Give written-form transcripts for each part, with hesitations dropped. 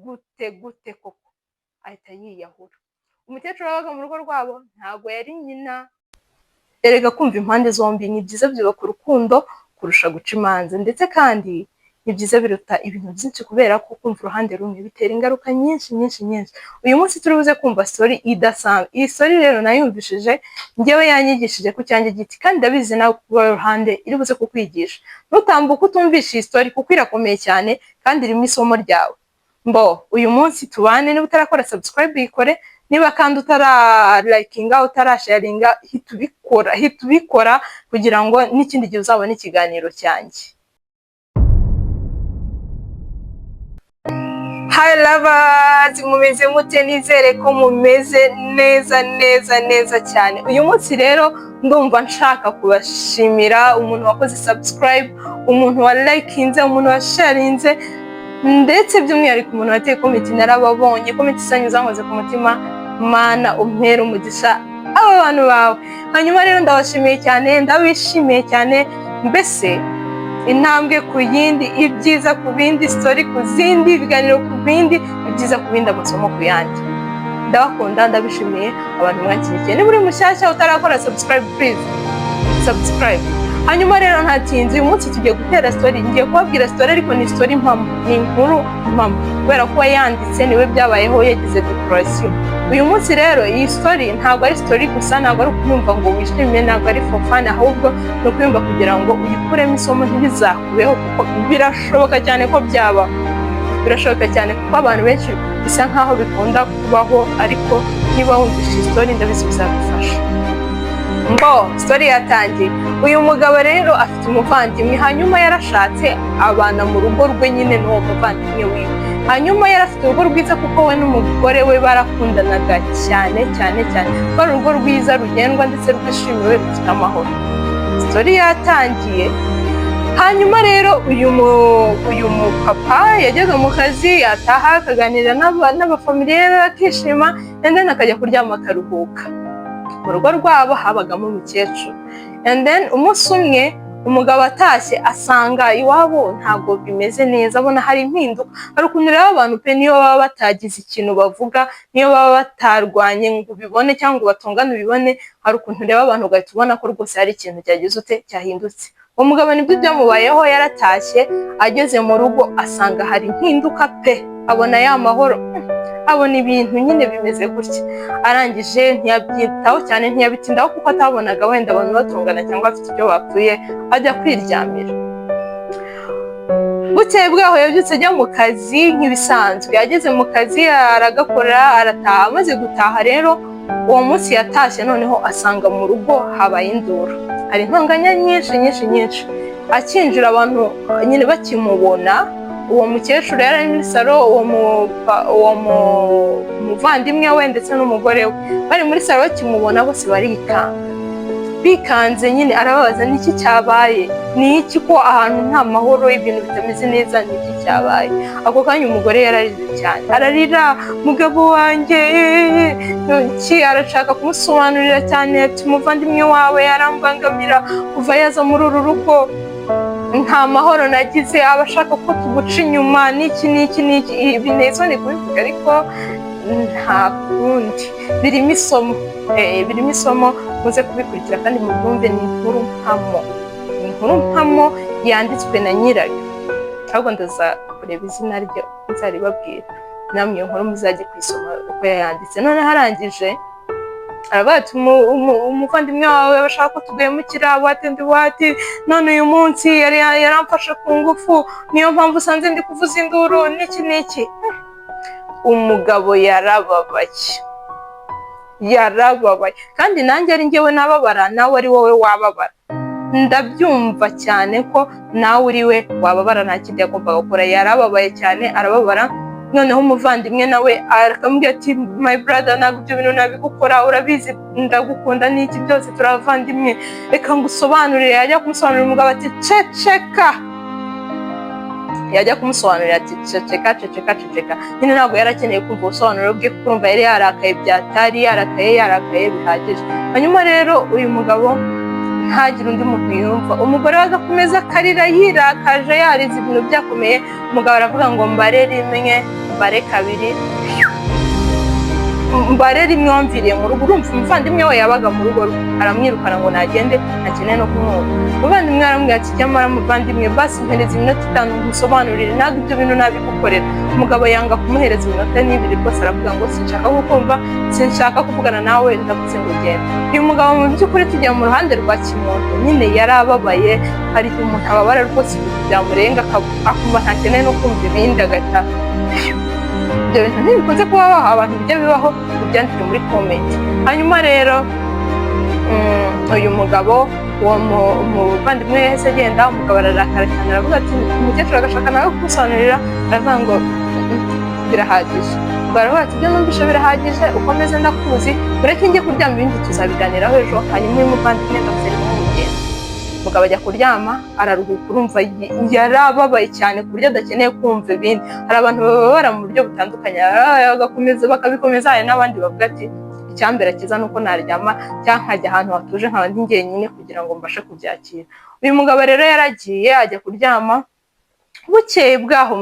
Gute gute koko? Ahita yiyahura. Umukecuru wabaga mu rugo rwabo ntabwo yari nyina. Erega kumva impande zombi ni byiza, byubaka urukundo kurusha guca imanza. Ndetse kandi ni byiza, biruta ibintu byinshi, kubera ko kumva uruhande rumwe bitera ingaruka nyinshi nyinshi nyinshi. Uyu munsi turi buze kumva story idasanzwe. Iyi story rero nayumvishije njyewe, yanyigishije ku cyanjye giti, kandi ndabizi nawe kuba ruhande iri buze kukwigisha. Ntutambuke utumvishe iyi story, kuko irakomeye cyane kandi irimo isomo ryawe. Mbo uyu munsi tubane. Niba utarakora subscribe, yikore. Niba kandi utaralikinga, utarasharinga, hita ubikora, hita ubikora, kugira ngo n'ikindi gihe uzabone ikiganiro cyanjye. Hi lovers, mumeze mute? Nizere ko mumeze neza neza neza cyane. Uyu munsi rero ndumva nshaka kubashimira: umuntu wakoze subscribe, umuntu wa likinze, umuntu wa sharinze, ndetse by'umwihariko umuntu wateye comment. Narababonye, comment zanyu zankoze ku mutima. Mana, umpere umugisha aba bantu bawe. Hanyuma rero ndabashimiye cyane, ndabishimiye cyane. Mbese intambwe ku yindi, ibyiza ku bindi, story ku zindi, ibiganiro ku bindi, ibyiza ku bindi, amasomo ku yandi. Ndabakunda, ndabishimiye abantu mwanshyigikiye. Niba uri mushyashya utarakora subscribe, please subscribe. Hanyuma rero ntatinze, uyu munsi tugiye gutera story. Ngiye kubabwira story, ariko ni story mpamo, ni inkuru mpamo, kubera ko yanditse niwe byabayeho, yagize depression. Uyu munsi rero iyi story ntabwo ari story gusa, ntabwo ari ukuyumva ngo wishime, ntabwo ari for fun, ahubwo ni ukuyumva kugira ngo uyikuremo isomo, ntibizakubeho, kuko birashoboka cyane ko byaba, birashoboka cyane, kuko abantu benshi bisa nkaho bikunda kubaho. Ariko niba wumvishe iyi story, ndabizi bizagufasha. Mbo story yatangiye, uyu mugabo rero afite umuvandimwe. Hanyuma yarashatse, abana mu rugo rwe nyine n'uwo muvandimwe wiwe. Hanyuma yari afite urugo rwiza, kuko we n'umugore we barakundanaga cyane cyane cyane, kuko ari urugo rwiza rugendwa ndetse rwishimiwe, rufite amahoro. Story yatangiye. Hanyuma rero uyu mupapa yajyaga mu kazi, yataha akaganira n'abafamiliye be, bakishima, and then akajya kuryama akaruhuka. Mu rugo rwabo habagamo umukecuru. And then umunsi umwe umugabo atashye asanga iwabo ntabwo bimeze neza, abona hari impinduka. Hari ukuntu rero abantu pe, niyo baba batagize ikintu bavuga, niyo baba batarwanye ngo ubibone cyangwa ngo batongane ubibone, hari ukuntu ureba abantu ugahita ubona ko rwose hari ikintu cyagize ute, cyahindutse. Uwo mugabo nibyo byamubayeho. Yaratashye, ageze mu rugo asanga hari impinduka pe, abona ya mahoro, abona ibintu nyine bimeze gutya. Arangije ntiyabyitaho cyane, ntiyabitindaho, kuko atabonaga wenda abantu batongana cyangwa bafite icyo bapfuye, ajya kwiryamira. Bukeye bwaho yabyutse ajya mu kazi nk'ibisanzwe. Ageze mu kazi aragakora, arataha. Amaze gutaha rero, uwo munsi yatashye noneho asanga mu rugo habaye induru, hari intonganya nyinshi nyinshi nyinshi. Akinjira, abantu nyine bakimubona, uwo mukecuru yari ari muri salo, uwo muvandimwe we ndetse n'umugore we bari muri salo, bakimubona bose barikanga. Bikanze nyine arababaza: "Ni iki cyabaye? Ni iki ko ahantu nta mahoro, ibintu bitameze neza? Ni iki cyabaye?" Ako kanya umugore yararize cyane, ararira: "Mugabo wanjye iki?" Arashaka kumusobanurira cyane ati: "Umuvandimwe wawe yarambangamira. Kuva yaza muri uru rugo nta mahoro nagize. Aba ashaka ko tuguca inyuma n'iki n'iki n'iki." Ibi neza ni kubivuga, ariko nta kundi, birimo isomo. Birimo isomo, muze kubikurikira kandi mubyumve. Ni inkuru mpamo, ni inkuru mpamo yanditswe na nyirayo. Ahubwo ndaza kureba izina rye nzaribabwira, namwe iyo nkuru muzajye kuyisoma uko yayanditse. Noneho arangije aravuga ati: "Umuvandimwe wawe bashaka ko tuguhemukira, what and what. None uyu munsi yari yaramfashe ku ngufu, niyo mpamvu usanze ndi kuvuza induru n'iki n'iki." Umugabo yarababaye, yarababaye. Kandi nanjye ari njyewe nababara, nawe ari wowe wababara. Ndabyumva cyane ko nawe uri we wababara. Nta kindi yagombaga gukora, yarababaye cyane, arababara. Noneho umuvandimwe nawe akamubwira ati: "My brother, ntabwo ibyo bintu nabigukora, urabizi ndagukunda n'iki byose, turavandimwe, reka ngusobanurire." Yajya kumusobanurira, umugabo ati: "Ceceka." Yajya kumusobanurira ati: "Ceceka, ceceka, ceceka." Nyine ntabwo yari akeneye kumva ubusobanuro bwe, kuko urumva yari yarakaye byatari, yarakaye, yarakaye bihagije. Hanyuma rero uyu mugabo Ntagire undi muntu yumva. Umugore we agakomeza akarira yirakaje, yarize, ibintu byakomeye. Umugabo aravuga ngo: "Mbare rimwe, mbare kabiri, mbare rimwe wamviriye mu rugo." Urumva, umuvandimwe we yabaga mu rugo rwe, aramwirukana ngo nagende, ntakeneye no kumwumva. Umuvandimwe aramubwira ati: "Nyamara muvandimwe, basi mpereza iminota 5 ngusobanurire, ntabwo ibyo bintu nabigukorera." Umugabo yanga kumuhereza iminota n'ibiri rwose, aravuga ngo: "Sinshaka kukumva, sinshaka kuvugana nawe, ndavuze ngo genda." Uyu mugabo mu by'ukuri, tujya mu ruhande rwa kimuntu nyine, yarababaye. Hari igihe umuntu ababara rwose, ibintu byamurenga, akumva ntakeneye no kumva ibindi, agahita. Ibyo bintu ntibikunze kubaho abantu, bijya bibaho? Ubyandike muri comment. Hanyuma rero uyu mugabo, uwo muvandimwe yahise agenda. Umugabo ararakara cyane, aravuga ati, umukecuru agashaka nawe kumusobanurira, aravuga ngo: Birahagije." Ubwo aravuga ati: "Ibyo numvise birahagije, ukomeze ndakuzi, ureke njye kuryama, ibindi tuzabiganiraho ejo." Hanyuma uyu muvandimwe ndavuze rimwe urugendo. Umugabo ajya kuryama, araruhuka. Urumva, yarababaye cyane ku buryo adakeneye kumva ibindi. Hari abantu bababara mu buryo butandukanye, bagakomeza bakabikomeza. Hari n'abandi bavuga ati: "Icyambere cyiza ni uko naryama cyangwa nkajya ahantu hatuje, nkaba ndi njyenyine kugira ngo mbashe kubyakira." Uyu mugabo rero yaragiye ajya kuryama. Bukeye bwaho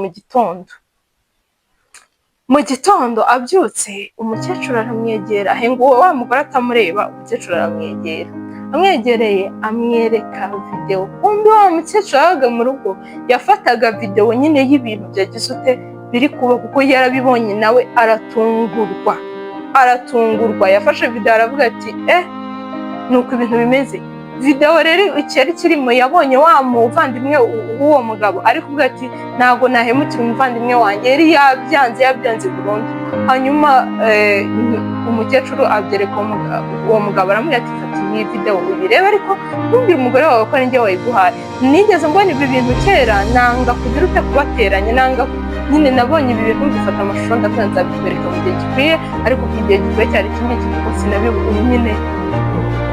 mu gitondo abyutse, umukecuru aramwegera, ahenga uwo wa mugore atamureba. Umukecuru aramwegera, amwegereye amwereka videwo. Kumbi wa mukecuru yabaga mu rugo, yafataga videwo nyine y'ibintu byagize ute, biri kuba, kuko yarabibonye nawe aratungurwa, aratungurwa. Yafashe videwo, aravuga ati: "Eh, ni uko ibintu bimeze." Videwo rero icyari kirimo, yabonye wa muvandimwe w'uwo mugabo ari kuvuga ati: "Ntabwo nahemukira umuvandimwe wanjye." Yari yabyanze, yabyanze burundu. Hanyuma umukecuru abyereka uwo mugabo, aramubwira ati: "Fata iyi videwo uyirebe, ariko ntumbwire umugore wawe ko ari njye wayiguhaye. Nigeze mbona ibi bintu kera, nanga kugira ute, kubateranya, nanga nyine. Nabonye ibi bintu, mbifata amashusho, ndavuga nzabikwereka mu gihe gikwiye, ariko igihe gikwiye cyari iki ngiki, kuko sinabibonye nyine,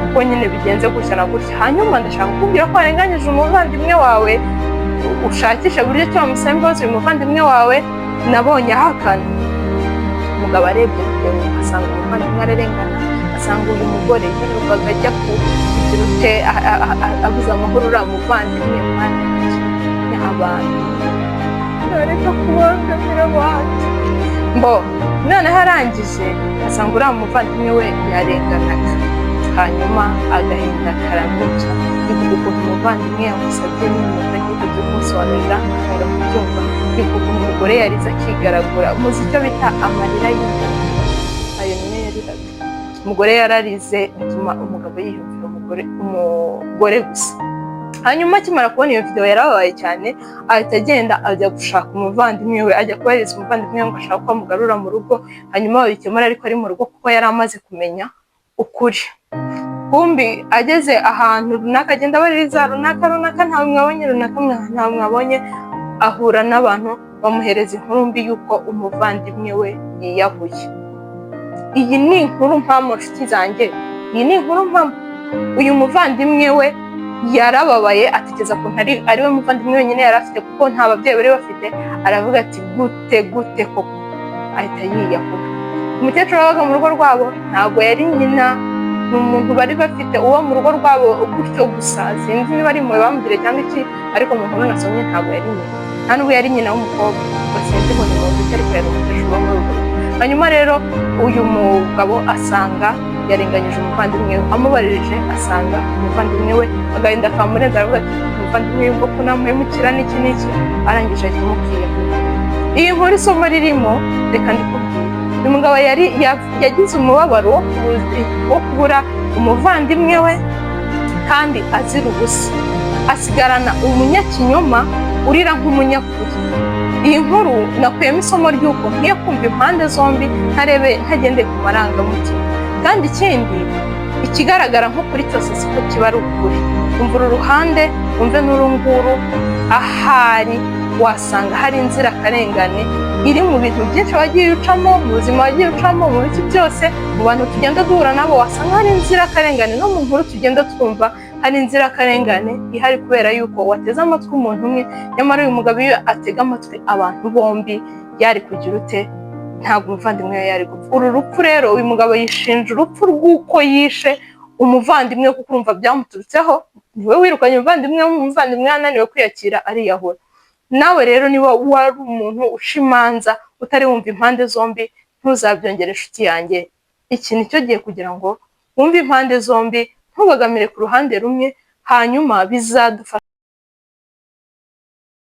kuko nyine bigenze gutya na gutya. Hanyuma ndashaka kukubwira ko warenganyije umuvandimwe wawe, ushakisha buryo ki wamusaba imbabazi uyu muvandimwe wawe nabonye ahakana." Umugabo arebye videwo, asanga umuvandimwe ararengana, asanga uyu mugore yirirwaga ajya kugira ute, abuza amahoro uriya muvandimwe. Mwana, ni abantu bareka kubangamira abandi. Mbo noneho arangije asanga uriya muvandimwe we yarenganaga. Hanyuma agahinda karamwica, yivuga ukuntu umuvandimwe yamusabye n'iminota nk'itatu yo kumusobanurira, akanga kubyumva. Yivuga ukuntu umugore yarize akigaragura. Muzi icyo bita amarira y'ingano? Ayo niyo yariraga. Umugore yararize, bituma umugabo yiyumvira umugore gusa. Hanyuma akimara kubona iyo video, yarababaye cyane, ahita agenda ajya gushaka umuvandimwe we, ajya kubahiriza umuvandimwe we ngo ashaka ko amugarura mu rugo, hanyuma babikemura ariko ari mu rugo, kuko yari amaze kumenya ukuri. Kumbi ageze ahantu runaka, agenda abaririza runaka runaka, ntawe mwabonye, runaka ntawe mwabonye. Ahura n'abantu bamuhereza inkuru mbi y'uko umuvandimwe we yiyahuye. Iyi ni inkuru mpamo, nshuti zanjye, iyi ni inkuru mpamo. Uyu muvandimwe we yarababaye, atekereza ukuntu ari we muvandimwe wenyine yari afite, kuko nta babyeyi bari bafite. Aravuga ati: "Gute, gute koko?" Ahita yiyahura. Umukecuru wabaga mu rugo rwabo ntabwo yari nyina, ni umuntu bari bafite uwo mu rugo rwabo gutyo gusa. Sinzi niba ari impuhwe bamugiriye cyangwa iki, ariko mu nkuru nasomye ntabwo yari nyina, nta nubwo yari nyina w'umukobwa ngo, sinzi ngo ni muntu ki, ariko yari umukecuru wo muri urwo rugo. Hanyuma rero uyu mugabo asanga yarenganyije umuvandimwe we. Amubaririje, asanga umuvandimwe we, agahinda kamurenze, aravuga ati: "Umuvandimwe we ko namuhemukira n'iki n'iki?" Arangije ahitamo kwiyahura. Iyi nkuru, isomo ririmo reka ndikubwire. Uyu mugabo yari yagize umubabaro wo kubura umuvandimwe we kandi azira ubusa, asigarana umunyakinyoma urira nk'umunyakuri. Iyi nkuru nakuyemo isomo ry'uko nkwiye kumva impande zombi, ntarebe, ntagendeye ku marangamutima. Kandi ikindi, ikigaragara nk'ukuri cyose siko kiba ari ukuri. Umva uru ruhande, wumve n'uru nguru, ahari wasanga hari inzirakarengane iri mu bintu byinshi wagiye ucamo mu buzima, wagiye ucamo mu biti byose, mu bantu tugenda duhura nabo, wasanga hari inzirakarengane. No mu nkuru tugenda twumva hari inzirakarengane ihari, kubera yuko wateze amatwi umuntu umwe. Nyamara uyu mugabo iyo atega amatwi abantu bombi, yari kugira ute? Ntabwo umuvandimwe we yari gupfa uru rupfu. Rero uyu mugabo yishinja urupfu rw'uko yishe. Umuvandimwe, kuko urumva byamuturutseho, niwe wirukanye umuvandimwe. Umuvandimwe yananiwe kwiyakira, ariyahura. Nawe rero, niba wari umuntu uca imanza utari wumva impande zombi, ntuzabyongere, inshuti yanjye. Iki ni cyo gihe kugira ngo wumve impande zombi, ntubagamire ku ruhande rumwe, hanyuma bizadufasha.